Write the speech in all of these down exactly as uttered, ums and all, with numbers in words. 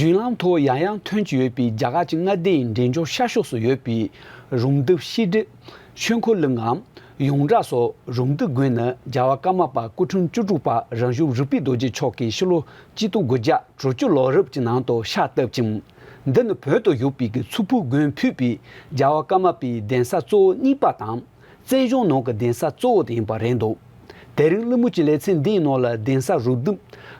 བརྒྱུད་ལམ་ཐོག་ཡང་ཡང་ཐོན་གྱི་ཡོད་པའི་རྒྱ་གར་གྱི་མངའ་སྡེ་ཡི་འབྲས་ལྗོངས་ཤར་ཕྱོགས་སུ་ཡོད་པའི་རུམ་བཏེག་ཤེལ་གྲི་ཆོས་འཁོར་གླིང་ངམ་ཡོངས་གྲགས་སུ་རུམ་བཏེག་དགོན་ནི་རྒྱལ་བ་ཀརྨ་པ་སྐུ་ཕྲེང་བཅུ་དྲུག་པ་རང་བྱུང་རིག་པའི་རྡོ་རྗེ་མཆོག་གིས་ཕྱི་ལོ་གཅིག་སྟོང་དགུ་བརྒྱ་དྲུག་ཅུ་ལོ་རབས་ཀྱི་ནང་དུ་ཕྱག་བཏབ་ཅིང་། འདི་ནི་བོད་དུ་བཞུགས་པའི་གི་མཚུར་ཕུ་དགོན་ཕུད་པའི་རྒྱལ་བ་ཀརྨ་པའི་གདན་ས་གཙོ་བོ་གཉིས་པ་དང་། བཙན་བྱོལ་ནང་གི་གདན་ས་གཙོ་བོ་དེ་ཡིན་པ་རེད་འདུག་དེ་རིང་གླེང་མོལ་གྱི་ལེ་ཚན་འདིའི་ནང་ལ་གདན་ས་རུམ་བཏེག་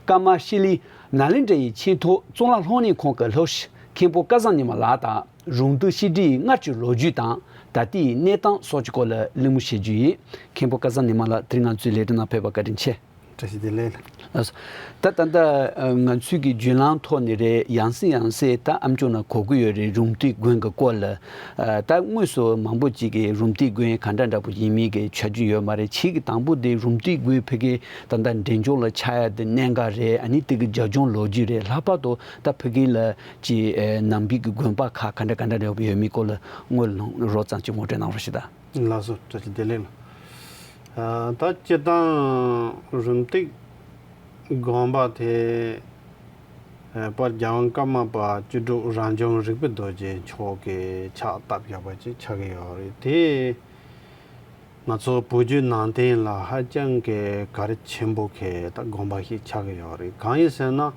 ཀརྨ་ཤྲཱི་ལེ་ནཱ་ལེནྡྲ་ཡི་ཆེས་མཐོ་གཙུག་ལག་སློབ་གཉེར་ཁང་གི་སློབ་སྤྱི་མཁན་པོ་སྐལ་བཟང་ཉི་མ་ལགས་དང་། རུམ་བཏེག་ཤེལ་གྲིའི་སྔར་གྱི་ལོ་རྒྱུས་དང་ད་ལྟའི་གནས་སྟངས་སོགས་ཀྱི་སྐོར་ལ་གླེང་མོལ་བྱེད་རྒྱུ་ཡིན། མཁན་པོ་སྐལ་བཟང་ཉི་མ་ལགས། དེ་རིང་ང་ཚོའི་ལས་རིམ་ནང་ཕེབས་པར་བཀའ་དྲིན་ཆེ། བཀྲ་ཤིས་བདེ་ལེགས། ལགས་སོ། ད་ད་ལྟ་ང་ཚོའི་གི་བརྒྱུད་ལམ་ཐོག་ནས་རེད། ཡང་སེ་ཡང་སེ་ད་ཨ་མཆོག་ནང་གོ་གི་ཡོད་རེད། རུམ་བཏེག་དགོན་གྱི་སྐོར་ལ། ད་དངོས་སུ་མང་པོ་ཅིག་གིས་རུམ་བཏེག་དགོན་ག་འདྲ་འདྲ་པོ་ཡིན་མིན་གྱི་ཆ་རྒྱུས་ཡོད་མ་རེད། ཁྱེད་ཀྱིས་དང་པོ་དེ་རུམ་བཏེག་དགོན་ཕ་གི་ད་ལྟ་འབྲས་ལྗོངས་ལ་ཆགས་ཡ་དེ་གནད་འགག་རེད། ཨ་ནི་དེ་གི་རྒྱབ་ལྗོངས་ལོ་རྒྱུས་རེད། ལྷག་པར་དུ་ད་ཕ་གི་ལ་ཅིག་ནང་པའི་གི་དགོན་པ་ཁག་ག་འདྲ་ག་འདྲ་འདྲ་པོ་ཡོད་མིན་སྐོར་ལ་དངོས་ལ་རོབ་ཙམ་ཅིག་ངོ་སྤྲོད་གནང་རོགས་ཞུ་དང་། ལགས་སོ། བཀྲ་ཤིས་བདེ་ལེགས་ལགས། ད་སྤྱིར་བཏང་རུམ་བཏེག་དགོན་པ་དེ་དཔལ་རྒྱལ་དབང་ཀརྨ་པ་བཅུ་དྲུག་རང་བྱུང་རིག་པའི་རྡོ་རྗེ་མཆོག་གིས་ཕྱག་བཏབ་ཡོད་པ་ཅིག་ཆགས་ཀྱི་ཡོད་རེད་དེ། ང་ཚོ་བོད་བརྒྱུད་ནང་བསྟན་ལ་ཧ་ཅང་གི་གལ་ཆེན་པོ་གི་ད་དགོན་པ་ཞིག་ཆགས་ཀྱི་ཡོད་རེད། གང་ཡིན་ཟེར་ན།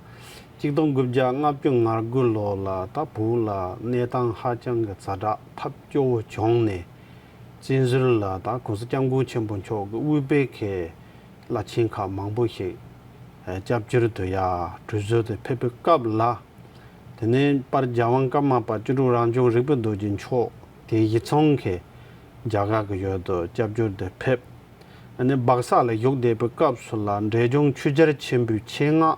གཅིག་སྟོང་དགུ་བརྒྱ་ལྔ་བཅུ་ང་དགུ་ལོ་ལ་ད་བོད་ལ་གནས་སྟངས་ཧ་ཅང་གི་ཛ་དྲག་ཐབས་སྐྱོ་བོ་བྱུང་ནས། བཙན་ཟུར་ལ་ད་༸གོང་ས་༸སྐྱབས་མགོན་ཆེན་པོ་མཆོག་གི་དབུས་པའི་གི་བླ་ཆེན་ཁག་མང་པོ་ཞིག་སྐྱབས་བཅོལ་དུ་ཡ་གྲོས་བསྡུར་དུ་ཕེབས་པའི་སྐབས་ལ། དེ་ནས་དཔལ་རྒྱལ་དབང་ཀརྨ་པ་བཅུ་དྲུག་རང་བྱུང་རིག་པའི་རྡོ་རྗེ་མཆོག་དེ་གཞི་ཚང་གི་རྒྱ་གར་གྱི་ཡུལ་དུ་སྐྱབས་བཅོལ་དུ་ཕེབས། ཨ་ནི་སྦག་ས་ལ་བཞུགས་བསྡད་པའི་སྐབས་སུ་ལ་འབྲས་ལྗོངས་ཆོས་རྒྱལ་ཆེན་པོའི་ཆེད་མངགས་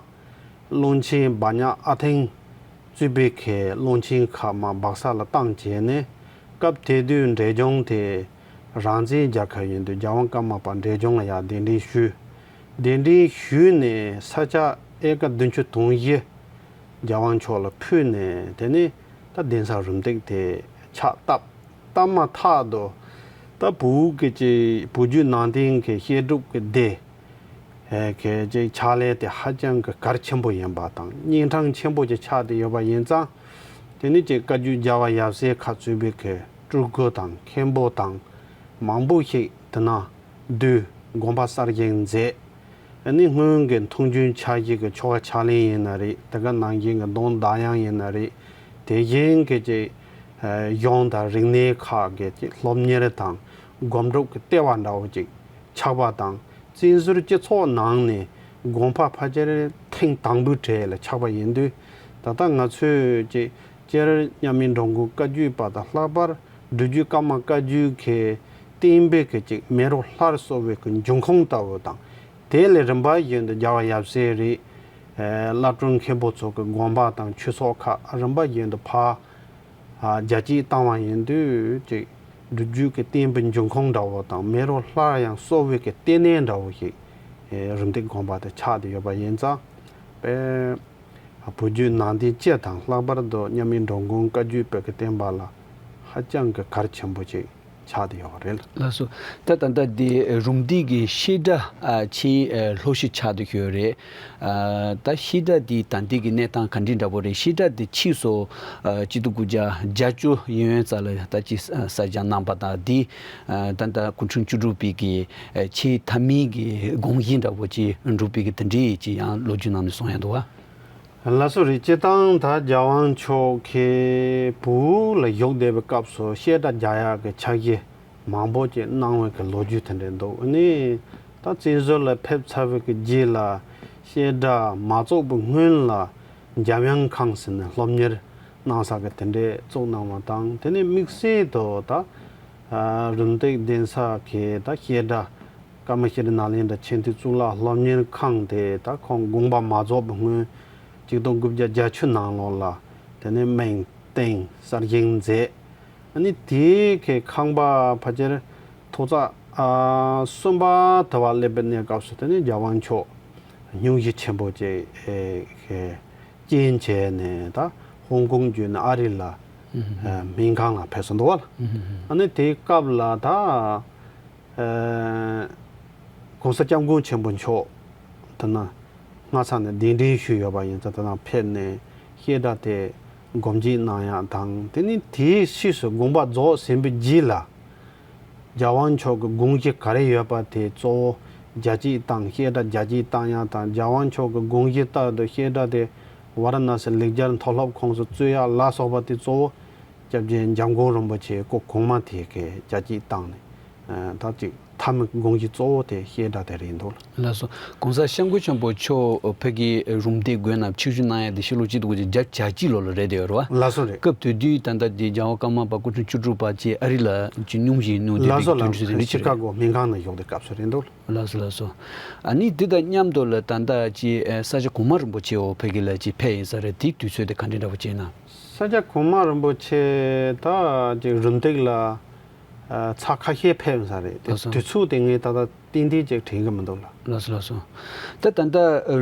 བློན་ཆེན་བ་ཉག་ཨ་ཐེང་གཙོས་པའི་གི་བློན་ཆེན་ཁག་མར་སྦག་ས་ལ་བཏང་བྱས་ནས། སྐབས་དེ་དུས་འབྲས་ལྗོངས་དེ་རང་བཙན་རྒྱལ་ཁབ་ཡིན་དུས་རྒྱལ་དབང་ཀརྨ་པ་འབྲས་ལྗོངས་ལ་ཡར་གདན་འདྲེན་ཞུས། གདན་འདྲེན་ཞུས་ནས་ས་ཆ་ཨེ་ཀར་བདུན་ཅུ་དོན་བཞི་རྒྱལ་དབང་མཆོག་ལ་ཕུལ་ནས། དེ་ནས་ད་གདན་ས་རུམ་བཏེག་དེ་ཕྱག་བཏབ། བཏབ་མ་ཐག་ཏུ་ད་བོད་ཀྱི་ཅིག་བོད་བརྒྱུད་ནང་བསྟན་གྱི་བཤད་སྒྲུབ་ཀྱི་སྡེ་གི་ཅིག་ཕྱག་ལས་དེ་ཧ་ཅང་གི་གལ་ཆེན་པོ་ཡིན་པ་དང་། སྙན་གྲགས་ཆེན་པོ་ཅིག་ཆགས་བསྡད་ཡོད་པ་ཡིན་ཙང་། དེ་ནས་ཅིག་བཀའ་བརྒྱུད་རྒྱལ་བ་ཡབ་སྲས་ཁག་གཙོས་པའི་གི་སྤྲུལ་སྐུ་དང་མཁན་པོ་དང་མང་པོ་ཞིག་དེ་ན་འདུས། དགོན་པ་གསར་བཞེངས་མཛད། ཨ་ནི་སྔོན་གྱི་མཐོང་ཆོས་འཆར་གཞི་གི་ཆོ་ག་ཕྱག་ལེན་ཡིན་ན་རེད། དེ་ག་ནང་བཞིན་གྱི་གདུང་བདག་དབྱངས་ཡིན་ན་རེད། དེ་བཞིན་གྱི་ཅིག་གཞུང་དང་རིག་གནས་ཁག་གི་ཅིག་སློབ་གཉེར་དང་སྒོམ་སྒྲུབ་ཀྱི་ལྟེ་བ་འདྲ་བོ་ཅིག་ཆགས་པ་དང་། བཙན་བྱོལ་སྤྱི་ཚོགས་ནང་ནས་དགོན་པ་ཕལ་ཆེར་ཐེངས་དང་པོའི་གྲས་ལ་ཆགས་པ་ཡིན་དུས། ད་ལྟ་ང་ཚོས་ཅིག་སྤྱིར་མཉམ་མེད་འགྲོ་མགོན་བཀའ་བརྒྱུད་པ་དང་། ལྷག་པར་སྒྲུབ་བརྒྱུད་ཀརྨ་བཀའ་བརྒྱུད་ཀྱི་བསྟན་པའི་གི་ཅིག་མེ་རོ་སླར་གསོ་བའི་གི་འབྱུང་ཁུངས་ལྟ་བུ་དང་། དེ་ལས་རིམ་པ་བཞིན་དུ་རྒྱལ་བ་ཡབ་སྲས་རེད། བླ་སྤྲུལ་མཁན་པོ་ཚོ་གི་དགོན་པ་དང་ཆོས་ཚོགས་ཁག་རིམ་པ་བཞིན་དུ་ཕར་རྒྱ་སྐྱེད་བཏང་བ་ཡིན་དུས། ཅིག་སྒྲུབ་བརྒྱུད་ཀྱི་བསྟན་པའི་འབྱུང་ཁུངས་འདྲ་བོ་དང་། མེ་རོ་སླར་ཡང་གསོ་བའི་གི་ལྟེ་གནས་འདྲ་བོ་ཞིག་རུམ་བཏེག་དགོན་པ་དེ་ཆགས་བསྡད་ཡོད་པ་ཡིན་ཙང་། དཔེ་བོད་བརྒྱུད་ནང་བསྟན་སྤྱི་དང་། ལྷག་པར་དུ་མཉམ་མེད་འགྲོ་མགོན་བཀའ་བརྒྱུད་པའི་གི་བསྟན་པ་ལ་ཧ་ཅང་གི་གལ་ཆེན་པོ་ཅིག་ཆགས་བསྡད་ཡོད་པ་རེད། ལགས་སོ། ད་ད་ལྟ་འདི་རུམ་བཏེག་གི་བཤད་གྲྭ་ཨ་ཆེས་ཨ་ལྷོ་ཤོད་ཆགས་བསྡད་ཡོད་རེད། ཨ་ད་བཤད་གྲྭ་འདི་ད་ལྟའི་གི་གནས་སྟངས་ག་འདྲ་འདྲ་པོ་རེད། བཤད་གྲྭ་འདི་ཕྱིས་སུ་ཨ་གཅིག་སྟོང་དགུ་བརྒྱ་བརྒྱད་ཅུ་ཡན་ཡོལ་ཙམ་ལ་ད་ཅིག་གསར་བཞེངས་གནང་བ་དང་། འདི་ཨ་ད་ལྟ་སྐུ་ཕྲེང་བཅུ་དྲུག་པའི་གི་ཨ་ཆེས་མཐའ་མའི་གི་དགོངས་གཞི་འདྲ་པོ་ཅིག་འགྲུབ་པའི་གི་དེ་འདྲའི་ཅིག་ཡང་ལོ་རྒྱུས་ནང་ནས་གསུངས་ཡོད་འདུག་བ། ལགས་སོ། རེད། སྤྱིར་བཏང་ད་རྒྱལ་དབང་མཆོག་གིས་བོད་ལ་བཞུགས་བསྡད་པའི་སྐབས་སུ་བཤད་གྲྭ་རྒྱག་ཡག་གི་འཆར་གཞི་མང་པོ་ཅིག་གནང་བའི་གི་ལོ་རྒྱུས་དེ་འདྲ་འདུག། ཨ་ནི་ད་བཙན་བྱོལ་ལ་ཕེབས་ཚར་བའི་གི་རྗེས་ལ་བཤད་གྲྭ་མ་བཙུགས་པའི་སྔོན་ལ་འཇམ་དབྱངས་ཁང་ཟེར་ནས་སློབ་གཉེར་གནང་ས་གི་དེ་འདྲ་བཙུགས་གནང་བ་དང་། དེ་ནས་དམིགས་བསལ་དུ་ད་རུམ་བཏེག་གདན་ས་གི་ད་བཤད་གྲྭ་ཀརྨ་ཤྲཱི་ནཱ་ལེནྡྲ་ཆེས་མཐོའི་གཙུག་ལག་སློབ་གཉེར་ཁང་དེ་ད་ཁོང་དགོངས་པ་མ་རྫོགས་པའི་སྔོན་གཅིག་སྟོང་དགུ་བརྒྱ་བརྒྱད་ཅུ་ནང་ལོགས་ལ་དེ་ནས་སྨན་བཏིང་གསར་བཞེངས་མཛད། ཨ་ནི་དེའི་གི་ཁང་པ་ཕལ་ཆེར་ཐོག་བརྩེགས་ཨ་གསུམ་པ་དེ་བ་སླེབས་པའི་གནས་སྐབས་སུ་དེ་ནས་རྒྱལ་དབང་མཆོག་སྙུང་གཞི་ཆེན་པོ་ཅིག་ཨེ་གི་རྐྱེན་བྱས་ནས་ད་ཧོང་ཀོང་བརྒྱུད་ནས་ཨ་རི་ལ་ཨ་སྨན་ཁང་ལ་ཕེབས་སོང་འདུག་བ། ཨ་ནི་དེའི་སྐབས་ལ་ད་ཨ་༸གོང་ས་༸སྐྱབས་མགོན་ཆེན་པོ་མཆོག་དེ་ན་སྔ་ས་ནས་གདན་འདྲེན་ཞུས་ཡོད་པ་ཡིན་ཙང་། དེ་ན་ཕེབས་ནས་ བཤད་གྲྭ་དེ་སྒོ་འབྱེད་གནང་ཡག་དང་། དེ་ནས་དེའི་ཕྱིས་སུ་དགོངས་པ་རྫོགས་ཟིན་པའི་རྗེས་ལ། རྒྱལ་དབང་མཆོག་གི་དགོངས་གཞི་ག་རེ་ཡོད་པ་དེ་གཙོ་བོ་རྒྱ་སྐྱེད་བཏང་། བཤད་གྲྭ་རྒྱ་སྐྱེད་བཏང་ཡག་དང་། རྒྱལ་དབང་མཆོག་གི་དགོངས་གཞི་ལྟར་དུ་བཤད་གྲྭ་དེ་ཝཱ་ར་ཎ་སི་ལེགས་སྦྱར་མཐོ་སློབ་ཁོངས་སུ་བཙུད་ཡག་ལ་སོགས་པ་དེ་གཙོ་བོ་སྐྱབས་རྗེ་འཇམ་མགོན་རིན་པོ་ཆེའི་སྐུ་གོང་མ་དེ་གིས་རྒྱ་སྐྱེད་བཏང་ནས། ཨ། ད་ཅིག་མཐའ་མའི་དགོངས་གཞི་གཙོ་བོ་དེ་བཤད་གྲྭ་དེ་རེད་འདུག་ལགས། ལགས་སོ། གོང་ས་སྐྱབས་མགོན་ཆེན་པོ་མཆོག་བོད་ཀྱི་རུམ་བཏེག་དགོན་ནང་ཆིབས་བསྒྱུར་གནང་ཡག་དེ་ཕྱི་ལོ་གཅིག་སྟོང་དགུ་བརྒྱ་བརྒྱད་ཅུ་གྱ་གཅིག་ལོ་ལ་རེད་དེ་ཡོད་རེད་བ། ལགས་སོ། རེད། སྐབས་དེ་དུས་ད་ལྟ་དེ་རྒྱལ་བ་ཀརྨ་པ་སྐུ་ཕྲེང་བཅུ་དྲུག་པ་བཅས་ཨ་རི་ལ་ཅིག་སྙུང་གཞི་སྙུང་དེ། ལགས་སོ། དུས་ལགས་སོ། དུས་ཚོད་དེ་ཤི་ཀ་གོ་སྨན་ཁང་ནང་བཞུགས་དེ་སྐབས་སུ་རེད་འདུག། ལགས་སོ། ལགས་སོ། ཨ་ནི་དེ་དང་མཉམ་དུ་ལ་ད་ལྟ་ཅིག་ས་སྐྱ་གོང་མ་རིན་པོ་ཆེ་འོ་བོད་ཀྱི་ལ་ཅིག་ཕེབས་ཡིན་ས་རེད། དེའི་དུས་ཚོད་དེ་ག་འདྲ་འདྲ་པོ་ཅིག་ན། ས་སྐྱ་གོང་མ་རིན་པོ་ཆེ་ད་ཅིག་རུམ་བཏེག་ལ། ཨ། ཚར་ཁ་ཤས་ཕེབས་ས་རེད་དེ། ལགས་སོ། དུས་ཚོད་དེ་ངས་ད་ལྟ་ཏན་ཏན་ཅིག་དྲན་གི་མི་འདུག་ལགས། ལགས་སོ། ལགས་སོ། ད་ད་ལྟ་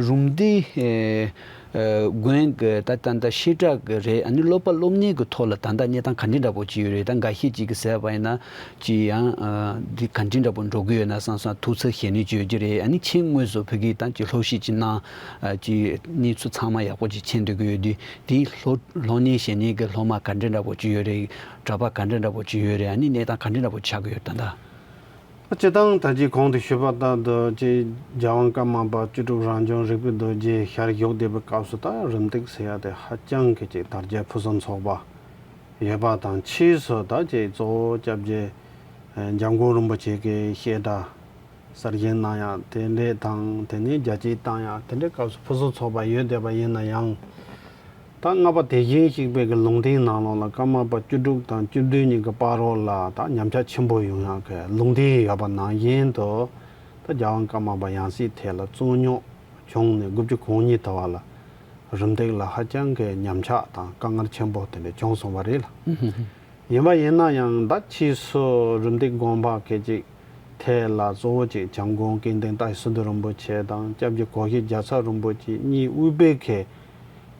རུམ་བཏེག་ཨ། དགོན་གྱི་ད་ད་ལྟ་བཤད་གྲྭ་གི་རེད། ཨ་ནི་སློབ་པ་སློབ་གཉེར་གྱི་ཐོག་ལ་ད་ལྟ་གནས་སྟངས་ག་འདྲ་འདྲ་པོ་ཅིག་ཡོད་རེད། ད་འགའ་ཤས་ཅིག་གིས་ཟེར་བ་ཡིན་ན་ཅིག་ཡང་ཨ། འདི་ག་འདྲ་འདྲ་པོ་འགྲོ་གི་ཡོད་ན་བསམ་བསམ། ཐུགས་འཚབ་བྱེད་ནི་ཅིག་ཡོད་ཀྱི་རེད། ཨ་ནི་མཆན་དངོས་སུ་ཕ་གིར་ད་ཅིག་སློབ་ཞིབ་ཅིག་གནང་། ཨ། ཅིག་གནས་ཚུལ་ཚང་མ་ཡག་པོ་ཅིག་མཁྱེན་སྡོད་ཀྱི་ཡོད་དུས། དེའི་སློབ་སློབ་གཉེར་བྱེད་མཁན་གྱི་སློབ་མ་ག་འདྲ་འདྲ་པོ་ཅིག་ཡོད་རེད། གྲྭ་པ་ག་འདྲ་འདྲ་པོ་ཅིག་ཡོད་རེད། ཨ་ནི་གནས་སྟངས་ག་འདྲ་འདྲ་པོ་ཆགས་ཀྱི་ཡོད་ད་ལྟ། སྤྱིར་བཏང་ད་ཅི་གོང་དུ་ཞུས་པ་ལྟར་དུ་ཅིག་རྒྱལ་དབང་ཀརྨ་པ་བཅུ་དྲུག་རང་བྱུང་རིག་པའི་རྡོ་རྗེ་ཞལ་བཞུགས་བསྡད་པའི་སྐབས་སུ་ད་རུམ་བཏེག་ཟེར་ཡ་དེ་ཧ་ཅང་གི་ཅིག་དར་རྒྱས་ཕུན་སུམ་ཚོགས་པ་ཡོད་པ་དང་། ཕྱིས་སུ་ད་ཅིག་གཙོ་བོ་སྐྱབས་རྗེ་འཇམ་མགོན་རིན་པོ་ཆེ་གིས་བཤད་གྲྭ་གསར་བཞེངས་གནང་ཡག་དེ་འདྲས་དང་། དེ་ནས་རྒྱ་སྐྱེད་བཏང་ཡག་དེ་འདྲའི་སྐབས་སུ་ཕུན་སུམ་ཚོགས་པ་ཡོད་བསྡད་པ་ཡིན་ན་ཡང་། ད་ལྔ་པ་དེ་བཞིན་གཤེགས་པའི་གི་ལུང་བསྟན་ནང་ལོགས་ལ་ཀརྨ་པ་བཅུ་དྲུག་དང་བཅུ་བདུན་གཉིས་ཀྱི་བར་རོ་ལ་ད་ཉམས་ཆག་ཆེན་པོ་ཡོང་ཡག་གི་ལུང་བསྟན་ཡོད་པ་ནང་བཞིན་དུ། ད་རྒྱལ་དབང་ཀརྨ་པ་ཡང་སྲིད་ཐད་ལ་རྩོད་རྙོག་བྱུང་ནས་དགུ་བཅུ་གོ་གཉིས་དུ་བ་ལ་རུམ་བཏེག་ལ་ཧ་ཅང་གི་ཉམས་ཆག་དང་དཀའ་ངལ་ཆེན་པོ་དེ་འདྲ་བྱུང་སོང་བ་རེད་ལ། ཡིན་པ་ཡིན་ན་ཡང་ད་ཕྱིས་སུ་རུམ་བཏེག་དགོན་པ་སྐད་ཅིག་ཐད་ལ་གཙོ་བོ་ཅིག་བྱམས་མགོན་སྐལ་ལྡན་ཏཱའི་སི་ཏུ་རིན་པོ་ཆེ་དང་སྐྱབས་རྗེ་གོ་ཤྲི་རྒྱལ་ཚབ་རིན་པོ་ཆེ་གཉིས་དབུས་པའི་གི་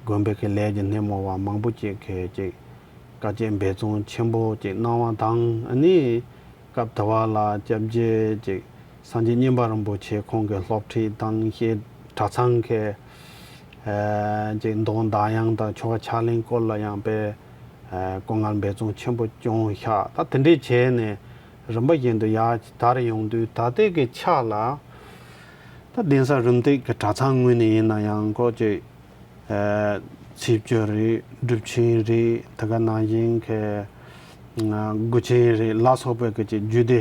དགོན་པའི་གི་ལས་ཀྱི་སྣེ་མོ་བ་མང་པོ་ཅིག་གིས་ཅིག་དཀའ་སྤྱད་འབད་བརྩོན་ཆེན་པོ་ཅིག་གནང་བ་དང་། ཨ་ནི་སྐབས་དེ་བ་ལ་སྐྱབས་རྗེ་ཅིག་སངས་རྒྱས་མཉན་པ་རིན་པོ་ཆེ་ཁོང་གི་སློབ་ཁྲིད་དང་། བཤད་གྲྭ་ཚང་གི་ཨ་ཅིག་མདོག་མདའ་དབྱངས་དང་ཆོ་ག་ཕྱག་ལེན་སྐོར་ལ་ཡང་དཔེ་ཨ་སྐུ་ངལ་འབད་བརྩོན་ཆེན་པོ་བྱུང་ཤག། ད་དེ་འདྲས་བྱས་ནས་རིམ་པ་བཞིན་དུ་ཡར་དར་ཡོང་དུས། ད་ལྟའི་གི་ཆ་ལ་ད་གདན་ས་རུམ་བཏེག་གི་གྲྭ་ཚང་ངོས་ནས་ཡིན་ན་ཡང་ཁོ་ཅིག་ཨ་ཚེས་བཅུ་རེད། སྒྲུབ་ཆེན་རེད། དེ་ག་ནང་བཞིན་གི་ཨ་དགུ་ཆེན་རེད་ལ་སོགས་པའི་གི་ཅིག་རྒྱུད་སྡེ་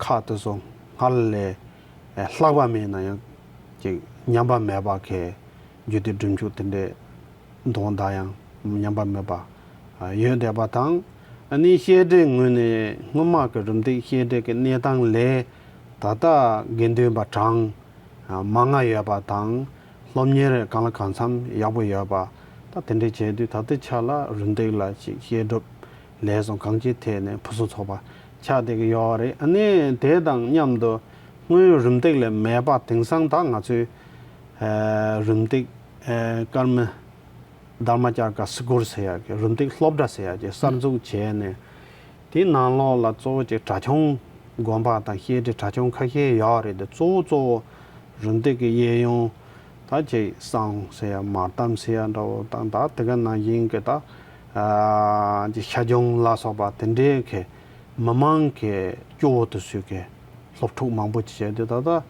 ཁག་དེ་ཚོ་སྔར་ལས་ཨ་ལྷག་པ་མེད་ན་ཡང་ཅིག་ཉམས་པ་མེད་པ་གི་རྒྱུད་སྡེ་སྒྲུབ་མཆོད་དེ་འདྲས་མདོག་མདའ་དབྱངས་ཉམས་པ་མེད་པ་ཡོད་བསྡད་པ་དང་། ཨ་ནི་བཤད་གྲྭའི་ངོས་ནས་སྔོན་མ་གི་རུམ་བཏེག་བཤད་གྲྭའི་གི་གནས་སྟངས་ལས་ད་ལྟ་དགེ་འདུན་པ་གྲངས་མང་ང་ཡོད་པ་དང་། སློབ་གཉེར་གང་ལ་གང་འཚམ་ཡག་པོ་ཡོད་པ། ད་དེ་འདྲས་བྱས་དུས་ད་ལྟའི་ཆ་ལ་རུམ་བཏེག་ལ་ཅིག་བཤད་སྒྲུབ་ལས་གསུམ་གང་ཅིའི་ཐད་ནས་ཕུན་སུམ་ཚོགས་པ་ཆགས་བསྡད་ཀྱི་ཡོད་རེད། ཨ་ནི་དེ་དང་མཉམ་དུ་སྔོན་རུམ་བཏེག་ལས་མེད་པ། དེང་སང་ད་ང་ཚོའི་ཨ་རུམ་བཏེག་ཨ་ཀརྨ་དྷརྨ་ཅཱ་ཀ་སི་ཀུལ་ཟེར་ཡག་གི་རུམ་བཏེག་སློབ་གྲྭ་ཟེར་ཡག་གི་གསར་འཛུགས་བྱས་ནས། དེའི་ནང་ལོགས་ལ་གཙོ་བོ་ཅིག་གྲྭ་ཆུང་། དགོན་པ་དང་བཤད་གྲྭའི་གྲྭ་ཆུང་ཁ་ཤས་ཡོད་རེད་དེ། གཙོ་བོ་གཙོ་བོ་རུམ་བཏེག་གི་གཡས་གཡོན་ད་ཅིག་གསང་ཟེར་ཡ། མར་གཏམ་ཟེར་ཡ་འདྲ་བོ་དང་། ད་དེ་ག་ནང་བཞིན་གི་ད་ཨ་ཅིག་ཤ་རྒྱུང་ལ་སོགས་པ་དེ་འདྲའི་གི་མི་མང་གི་སྐྱོ་བོ་དེ་ཚོའི་གི་སློབ་ཕྲུག་མང་པོ་ཅིག་བྱས་དུས། ད་ལྟ་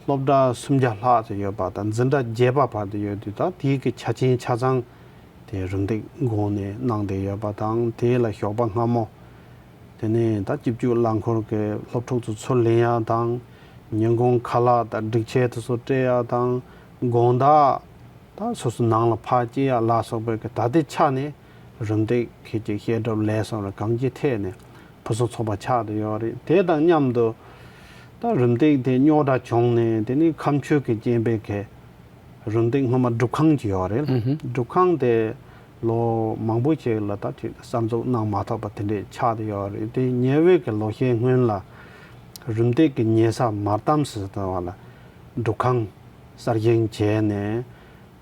སློབ་གྲྭ་སུམ་བརྒྱ་ལྷག་ཙམ་ཡོད་པ་དང་། འཛིན་གྲྭ་བརྒྱད་པ་བར་དུ་ཡོད་དུས། ད་དེའི་གི་ཆ་རྐྱེན་ཆ་ཚང་དེ་རུམ་བཏེག་དགོན་ནས་གནང་བསྡད་ཡོད་པ་དང་། དེ་ལ་ཞོགས་པ་སྔ་མོ། དེ་ནས་ད་སྐྱིད་སྡུག་རླངས་འཁོར་གྱི་སློབ་ཕྲུག་ཚོ་ཚུར་ལེན་ཡག་དང་། ཉིན་གུང་ཁ་ལག་དང་སྒྲིག་ཆས་དེ་ཚོ་སྤྲད་ཡག་དང་། དགོང་དག་ད་སོ་སོ་ནང་ལ་ཕར་སྐྱེལ་ཡག་ལ་སོགས་པའི་གི་ད་ལྟའི་ཆ་ནས་རུམ་བཏེག་གི་ཅིག་བཤད་སྒྲུབ་ལས་གསུམ་རེ་གང་ཅིའི་ཐད་ནས་ཕུན་སུམ་ཚོགས་པ་ཆགས་བསྡད་ཡོད་རེད། དེ་དང་མཉམ་དུ་ད་རུམ་བཏེག་དེ་རྙོག་དྲ་བྱུང་ནས། དེ་ནས་ཁ་མཆུ་གི་རྐྱེན་པས་གི་རུམ་བཏེག་སྔོན་མ་སྒྲུབ་ཁང་ཅིག་ཡོད་རེད། ཨུ་ཧུམ། སྒྲུབ་ཁང་དེ་ལོ་མང་པོ་ཞིག་ལ་ད་ཅིག་གསར་འཛུགས་གནང་མ་ཐུབ་པ་དེ་འདྲས་ཆགས་བསྡད་ཡོད་རེད། དེ་ཉེ་བའི་གི་ལོ་ཤས་སྔོན་ལ་རུམ་བཏེག་གི་ཉེ་ས་མར་གཏམ་ཟེར་དུས་བ་ལ་སྒྲུབ་ཁང་གསར་བཞེངས་བྱས་ནས།